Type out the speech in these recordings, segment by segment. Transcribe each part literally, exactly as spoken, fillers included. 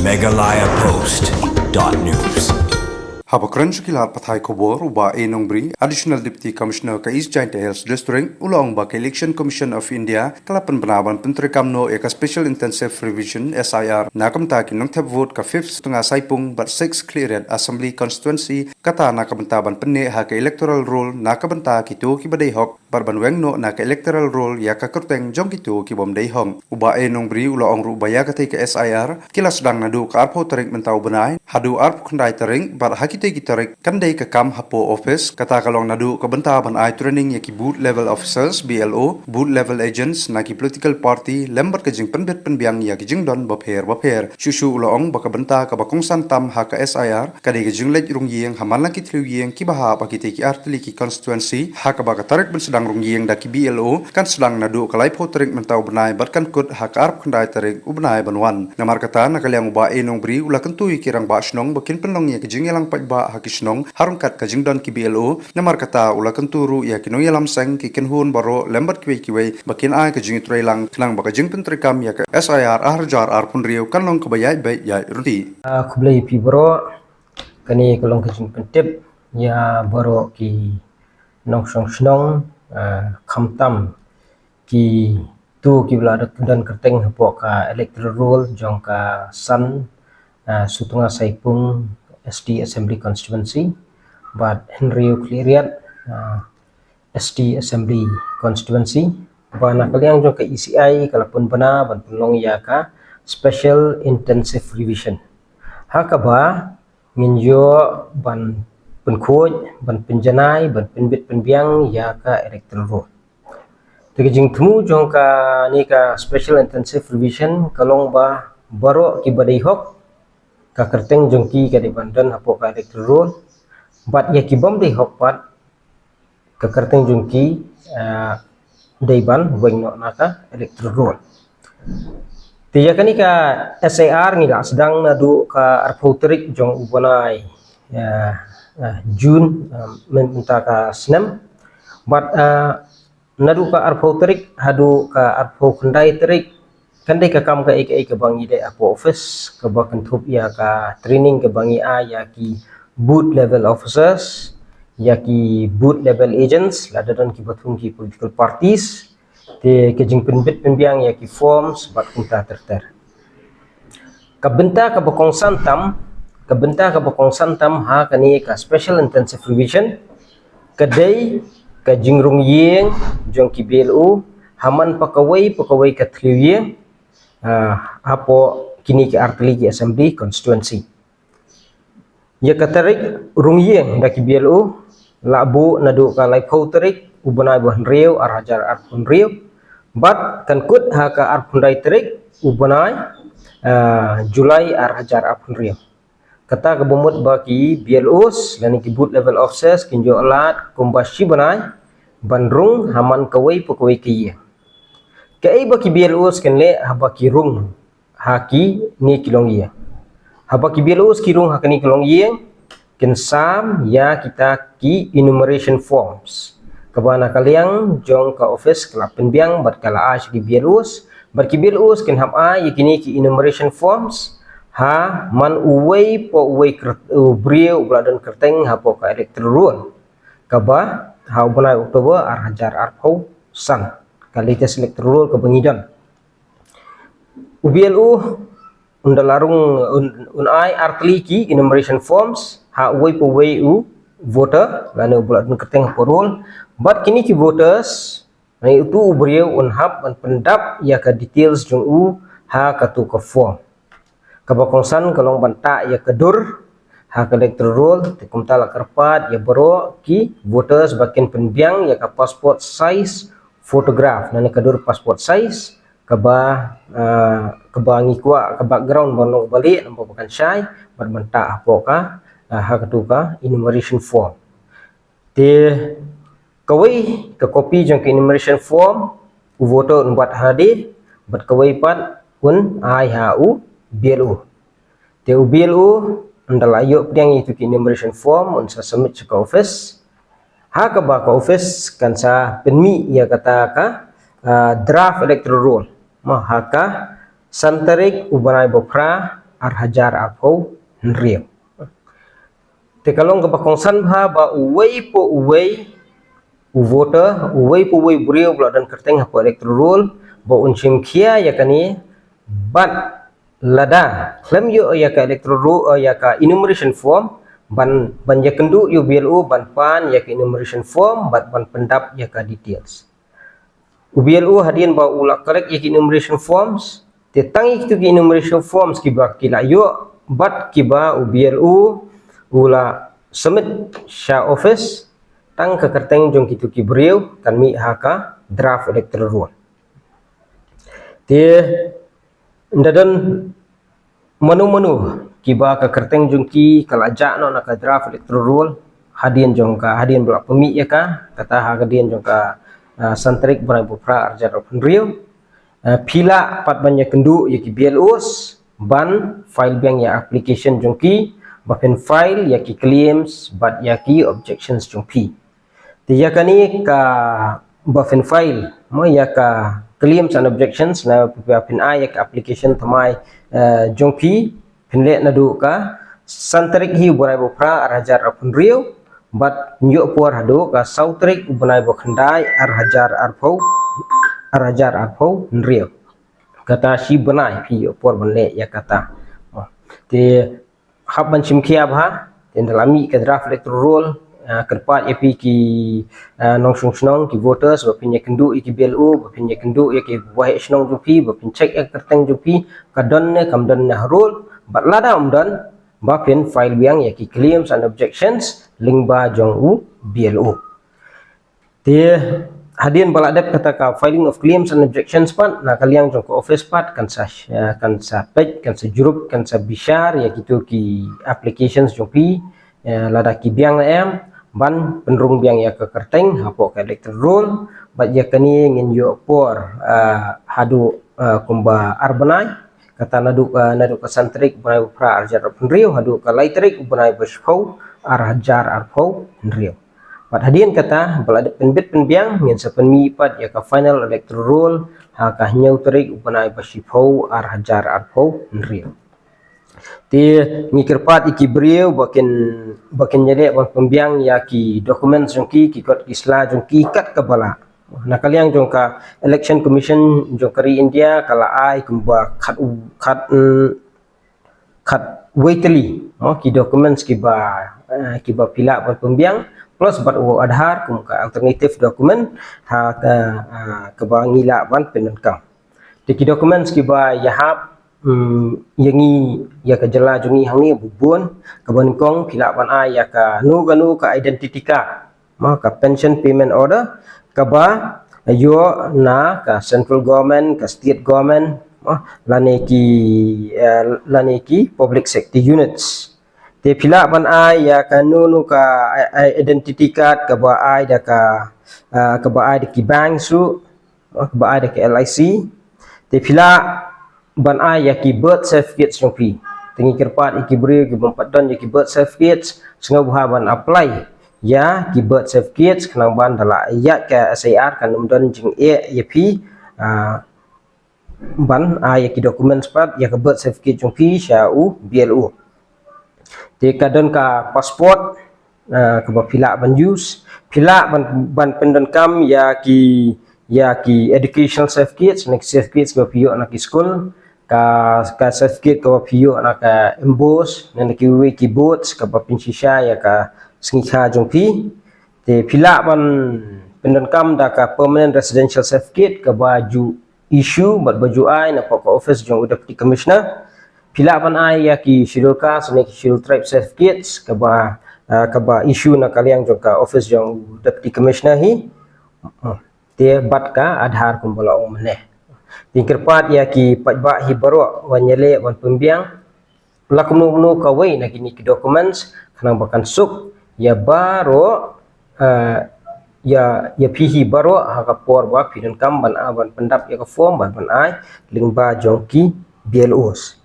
Meghalaya Post dot news. Haba kren sha ki lad pathai khubor, u Bah A Nongbri, Additional Deputy Commissioner ka East Jaintia Hills District, u la ong ba ka Election Commission of India ka la pynbna ban pyntreikam noh ïa ka Special Intensive Revision, S I R, na ka bynta ki nongthep vote ka fifth Sutnga Saipung bad sixth Khliehriat Assembly Constituency, kata na ka bynta ban pynneh ha ka Electoral Roll na ka bynta kito kiba dei hok bad ban weng noh na ka Electoral Roll ïa ka kyrteng jong kito ki bym dei hok. U Bah A Nongbri u la ong ruh ba ïa katei ka S I R ki la sdang naduh ka arphew tarik mynta u bnai haduh arphew khyndai tarik, bad ha kitei ki tarik kan dei ka kam hapoh office, kata ka long naduh ka bynta ban ai training ïa ki Booth Level Officers, B L O, Booth Level Agents na ki political party lem bad ka jingpynbit pynbiang ïa ki jingdon bapher bapher. Shuh shuh u la ong ba ka bynta kaba kongsan tam ha ka S I R ka dei ka jingleit rung ïing ha man la ki thliew ïing kiba hap ha kitei ki artylli ki constituency, ha kaba ka tarik ban sdang rung ïing da ki B L O kan sdang naduh ka laiphew tarik mynta u bnai bad kan kut ha ka arphew khyndai tarik u bnai ban wan. Namar kata, na ka liang u Bah A Nongbri u la kyntu ïa ki rangbah shnong ba kin pynlong ïa ka jingïalang paidbah ha ki shnong ha ryngkat ka jingdon ki B L O. Namar kata, u la kyntu ruh ïa ki nongïalam seng, ki kynhun baroh lem bad kiwei kiwei ba kin ai ka jingïatreilang khnang ba ka jingpyntreikam ïa ka S I R ar hajar arphew hynriew kan long kaba ïaid beit ïaid ryntih. Ah, khublei ïa phi baroh. Kane ka long ka jingpyntip ïa baroh ki nongshong shnong, ah, khamtam kito kiba la don kyrteng hapoh ka Electoral Roll jong ka san, ah, Sutnga Saipung S T Assembly Constituency bad hynriew Khliehriat, ah, S T Assembly Constituency, ba na ka liang jong ka E C I ka la pynbna ban pynlong ïa ka Special Intensive Revision, ha kaba ngin ïoh ban pynkhuid, ban pynjanai, ban pynbit pynbiang ïa ka Electoral Roll. Te ka jingthmu jong kane ka Special Intensive Revision ka long ba baroh kiba dei hok, ka kyrteng jong ki ka dei ban don hapoh ka Electoral Roll, bad ïa ki bym dei hok pat, ka kyrteng jong ki, ah, dei ban weng noh na ka Electoral Roll. Te ïa kane ka S I R ngi la sdang naduh ka arphew tarik jong u bnai, ah, ah, June, ah, myn-, mynta ka snem. Bad, ah, naduh ka arphew tarik haduh ka arphew khyndai tarik kan dei ka kam kaei kaei kaba ngi leh hapoh office, kaba kynthup ïa ka training kaba ngi ai ïa ki Booth Level Officers, ïa ki Booth Level Agents, lada don kiba thung ki political parties, te ka jingpynbit pynbiang ïa ki forms bad kumta ter ter. Ka bynta kaba kongsan tam, ka bynta kaba kongsan tam ha kane ka Special Intensive Revision ka dei ka jingrung ïing jong ki B L O ha man pa kawei pa kawei ka thliew ïing, ah, hapoh kine ki artylli ki assembly constituency. Ïa ka tarik rung ïing da ki B L O la buh naduh ka laiphew tarik u bnai ba hynriew ar hajar arphew hynriew, bad kan kut ha ka arphew khyndai tarik u bnai, ah, July ar hajar arphew hynriew. Kata kaba mut ba ki B L Os lane ki Booth Level Officers kin ïoh lad kumba shi bnai ban rung ha man kawei pa kawei ka ïing. Kaei ba ki B L Os kin leh haba ki rung ha kine ki longïing? Haba ki B L Os ki rung ha kine ki longïing, kin sam ïa kita ki enumeration forms, kaba na ka liang jong ka office ka la pynbiang bad ka la ai sha ki B L Os, bad ki B L Os kin hap ai ïa kine ki enumeration forms ha man uwei pa uwei kyrteng, u briew uba la don kyrteng hapoh ka electoral roll, kaba ha u bnai October ar hajar arphew san, ka latest electoral roll kaba ngi don. U B L O un da la rung, un, un ai artylli ki enumeration forms ha uwei pa uwei u voter lane uba la don kyrteng hapoh roll. Bad kine ki voters, lane utu u briew un hap ban pyndap ïa ka details jong u ha katu ka form. Kaba kongsan ka long ban tah ïa ka dur ha ka electoral roll, te kumta la kyrpad ïa baroh ki voters ba kin pynbiang ïa ka passport size photograph, lane ka dur passport size, kaba, ah, kaba ngi kwah ka background ban long ba lieh, namar ba kan shai bad ban tah hapoh ka, ah, ha katu ka enumeration form. Te kawei ka copy jong ka enumeration form u voter un wad ha lade, bad kawei pat un ai ha u B L O. Te u B L O un da la ïoh pdiang ïa itu ki enumeration form, un sa submit sha ka office. Ha kaba ka office kan sa pynmih ïa kata ka, ah, draft electoral roll, mo, ha ka san tarik u bnai ba phra ar hajar arphew hynriew. Te ka long kaba kongsan bha ba uwei pa uwei u voter, uwei pa uwei briew ba la don kyrteng hapoh electoral roll ba un shim khia ïa kane, bad lada khlem ïoh ïa ka electoral roll, eh, ïa ka enumeration form, ban, ban ïakynduh ïa u B L O ban pan ïa ka enumeration form bad ban pyndap ïa ka details. U B L O hadien ba u la collect ïa ki enumeration forms, te tang ïa kitu ki enumeration forms kiba ki la ïoh bad kiba u B L O u la submit sha office, tang ka kyrteng jong kitu ki briew kan mih ha ka draft electoral roll. Te ynda don mano mano kiba ka kyrteng jong ki ka la jah noh na ka draft electoral roll hadien jong ka, hadien ba la pynmih ïa ka, kata hadien jong ka, ah, san tarik bnai ba phra ar hajar arphew hynriew, ah, phi lah pat ban ïakynduh ïa ki B L Os ban file biang ïa application jong ki, ba phin file ïa ki claims bad ïa ki objections jong phi. Te ïa kane kaba phin file, mo, ïa ka claims and objections, na phi, phin ai ïa ka application thymmai, eh, jong phi, phin leh naduh ka san tarik hi u bnai ba phra ar hajar arphew hynriew, bad ïoh por haduh ka saw tarik u bnai ba khyndai ar hajar arphew, ar hajar arphew hynriew. Kata shi bnai phi ïoh por ban leh ïa kata. Mo. Te hap ban shim khia bha, te ynda la mih ka draft electoral roll, ah, kyrpad ïa phi ki, ah, nongshong shnong, ki voters, ba phin ïakynduh ïa ki B L O, ba phin ïakynduh ïa ki waheh shnong jong phi, ba phin check ïa ka kyrteng jong phi ka don ne kam don na roll, bad lada ym don, ba phin file biang ïa ki claims and objections lyngba jong u B L O. Te hadien ba la dep kata ka filing of claims and objections pat, na ka liang jong ka office pat kan sa, eh, kan sa peit, kan sa jurip, kan sa bishar ïa kitu ki applications jong phi, eh, lada ki biang ne em, ban pynrung biang ïa ka kyrteng hapoh ka electoral roll. Bad ïa kane ngin ïoh por, eh, haduh, eh, kumba ar bnai, kata naduh, eh, naduh ka san tarik bnai ba phra ar hajar arphew hynriew haduh ka lai tarik bnai ba shiphew ar hajar arphew hynriew. Bad hadien kata ba la dep pynbit pynbiang, ngin sa pynmih pat ïa ka final electoral roll ha ka hynñiew tarik u bnai ba shiphew ar hajar arphew hynriew. Te ngi kyrpad ïa ki briew ba kin, ba kin ïaleh ban pynbiang ïa ki documents jong ki, ki kot ki sla jong ki kat kaba lah. Na ka liang jong ka Election Commission jong ka ri India ka la ai kumba khat u, khat, mm, khat wei tylli, mo, ki documents kiba, eh, kiba phi lah ban pynbiang, plus bad u Aadhaar kum ka alternative document ha ka, eh, kaba ngi lah ban pyndonkam. Te ki documents kiba ïahap, mm, ïa ngi, ïa ka jylla jong ngi hangne bun, kaba nyngkong phi lah ban ai ïa kano kano ka identity card, mo, ka pension payment order kaba ïoh na ka central government, ka state government, mo, lane ki, eh, lane ki public sector units. Te phi lah ban ai ïa kano kano ka, eh, eh, identity card kaba ai da ka, eh, kaba ai da ki bank ruh, eh, kaba ai da ka L I C. Te phi lah ban ai ïa ki birth certificates jong phi. Te ngi kyrpad ïa ki briew kiba ym pat don ïa ki birth certificates, sngewbha ban apply ïa ki birth certificates khnang ban da la ïaid ka S I R kan ym don jingeh ïa phi, ah, ban ai ïa ki documents pat, ïa ka birth certificate jong phi sha u B L O. Te ka don ka passport, ah, kaba phi lah ban use, phi lah ban, ban pyndonkam ïa ki, ïa ki educational certificates, ne ki certificates kaba phi ïoh na ki skul, ka, ka certificate kaba phi ïoh na ka MBOSE, ne na kiwei ki boards kaba pynshisha ïa ka sngi kha jong phi. Te phi lah ban pyndonkam da ka permanent residential certificate kaba ju issue bad ba ju ai napoh ka office jong u Deputy Commissioner. Phi lah ban ai ïa ki Scheduled Caste ne ki Scheduled Tribe certificates kaba, ah, kaba issue na ka liang jong ka office jong u Deputy Commissioner hi. Te bad ka Aadhaar kumba la ong mynne. Te ngi kyrpad ïa ki paidbah hi baroh ban ïaleh ban pynbiang la kumno kumno kawei na kine ki documents khnang ba kan suk ïa baroh, eh, ïa, ïa phi hi baroh ha ka por ba phi donkam ban, ah, ban pyndap ïa ka form bad ban ai lyngba jong ki B L Os.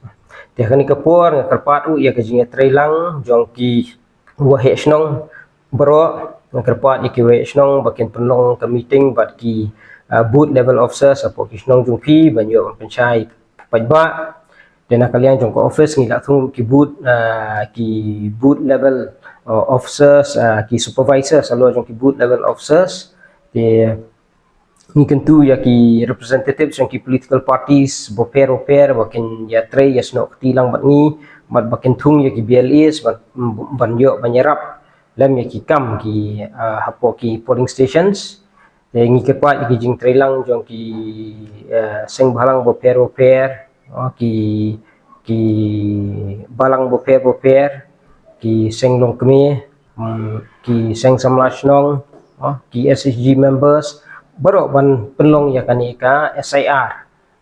Te ha kane ka por nga kyrpad ruh ïa ka jingïatreilang jong ki waheh shnong baroh, nga kyrpad ïa ki waheh shnong ba kin pynlong ka meeting bad ki, ah, booth level officers hapoh ki shnong jong phi ban ïoh ban pynshai paidbah. Te na ka liang jong ka office ngi la thung ruh ki booth, ah, ki booth level, ah, officers, ah, ki supervisors halor jong ki booth level officers. Te ngi kyntu ïa ki representatives jong ki political parties bapher bapher ba kin ïatrei ïasnoh kti lang bad ngi, bad ba kin thung ïa ki B L As ban, ban ïoh ban ïarap lem ïa ki kam ki, ah, hapoh ki polling stations. Te ngi kyrpad ïa ki jingtrei lang jong ki, eh, seng bhalang bapher bapher, oh, ki, ki balang bapher bapher, ki seng longkmie, hmm, ki seng samla shnong, oh, ki S H G members, baroh ban pynlong ïa kane ka S I R,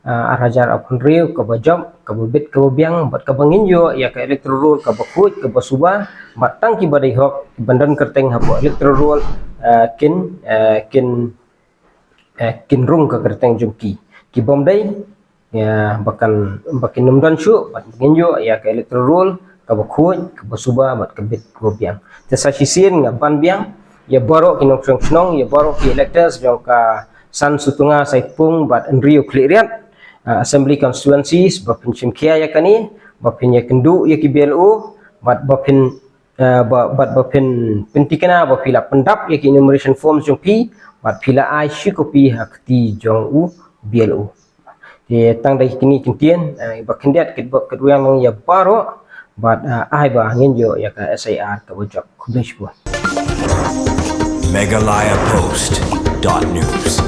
ah, ar hajar arphew hynriew, kaba jop, kaba bit, kaba biang, bad kaba ngin ïoh ïa ka electoral roll kaba khuid, kaba suba, bad tang kiba dei hok, kiban don kyrteng hapoh electoral roll, ah, kin, ah, kin, ah, kin rung ka kyrteng jong ki. Kibym dei, ïa, ba kan, ba kin ym don shuh, bad ngin ïoh ïa ka electoral roll kaba khuid, kaba suba, bad ka bit, kaba biang. Te sa shisien nga ban biang ïa baroh ki nongshong shnong, ïa baroh ki electors jong ka san sutnga Saipung bad hynriew Khliehriat, ah, assembly constituencies, ba phin shim khia ïa kane, ba phin ïakynduh ïa ki B L O, bad ba phin, ah, ba, bad ba phin pynthikna ba phi la pyndap ïa ki enumeration forms jong phi, bad phi la ai shi copy ha kti jong u B L O. Te tang da kine ki ktien, eh, ba khyndiat kit bok kit wiang long ïa baroh, bad, eh, ai ba ngin ïoh ïa ka S I R kaba jop. Khublei shibun. Meghalaya Post dot news.